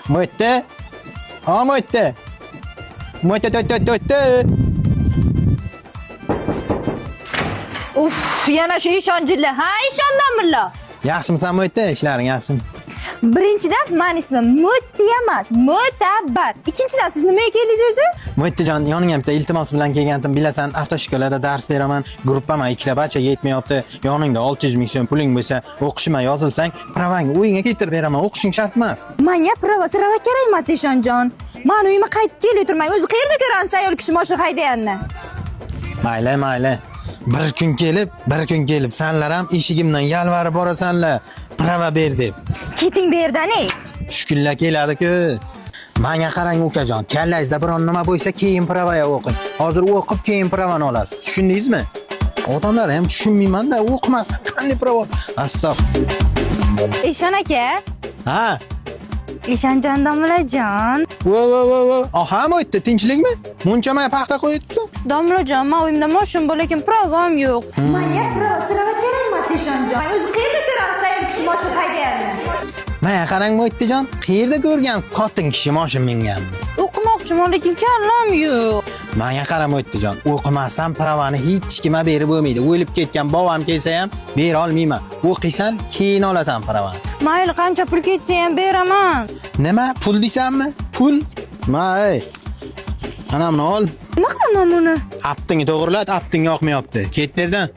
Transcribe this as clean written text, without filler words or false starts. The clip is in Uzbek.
Mo'tta. Ha, mo'tta. Mo'tta, to'tta, to'tta. Uf, yana shu ishonchilla. Ha, ishon domilla. Yaxshimisan, mo'tta? Ishlaring yaxshimi? Birinchidan, mani ismim Mo'tti emas, Mo'tabar. Ikkinchidan, siz nimaga keldingiz o'zi? Mo'ttajon, yoningga bitta iltimos bilan kelgandim. Bilasan, avtoshkolada dars beraman. Gruppam ikkita bacha yetmayapti. Yoningda 600 ming so'm puling bo'lsa, o'qishima yozilsang, pravangni uyingga keltirib beraman. O'qishing shart emas. Manga prava sirava kerak emas, Eshonjon. Mani uyimga qaytib kelib o'tirmang. O'zi qayerda ko'rasiz ayol kishi mashina haydaganini? Mayli, mayli. Bir kun kelib, bir kun kelib sanlar ham eshigimdan yalvarib borasanlar, prava ber deb. Keting bu yerdan, ey. Shu kunlar keladi-ku. Menga qarang, ukajon, kallangizda biron nima bo'lsa, keyin pravaya o'qing. Hozir o'qib keyin pravani olasiz. Tushundingizmi? Odamlar ham tushunmayman-da, o'qimasdan qanday prava? Astag'firullah. Eshon aka, Ha. Eshonjon domlajon. Vo vo vo vo. Aha, o'tdi, tinchlikmi? Muncha may paxta qo'yibsan. Domlajon, men uyimda mashina bor, lekin pravam yo'q. Manga prava sirava kerak emas, Eshonjon. O'zi qayerda ko'rasiz ayol kishi mashina haydaganini? Menga qarang, Mo'yittijon, qayerda ko'rgan xotin kishi moshin minganini? O'qimoqchiman, lekin kallam yo'q. Menga qara, Mo'yittijon, o'qimasdan pravani hech kimga berib bo'lmaydi. O'lib ketgan bovam kelsa ham bera olmayman. O'qiysan, keyin olasan pravani. Mayli, qancha pul ketsa ham beraman. Nima, pul deysanmi? Pul? Ma, ey. Ana buni ol. Nima qilaman buni? Aptingni to'g'rilat, apting yoqmayapti. Ket bu yerdan.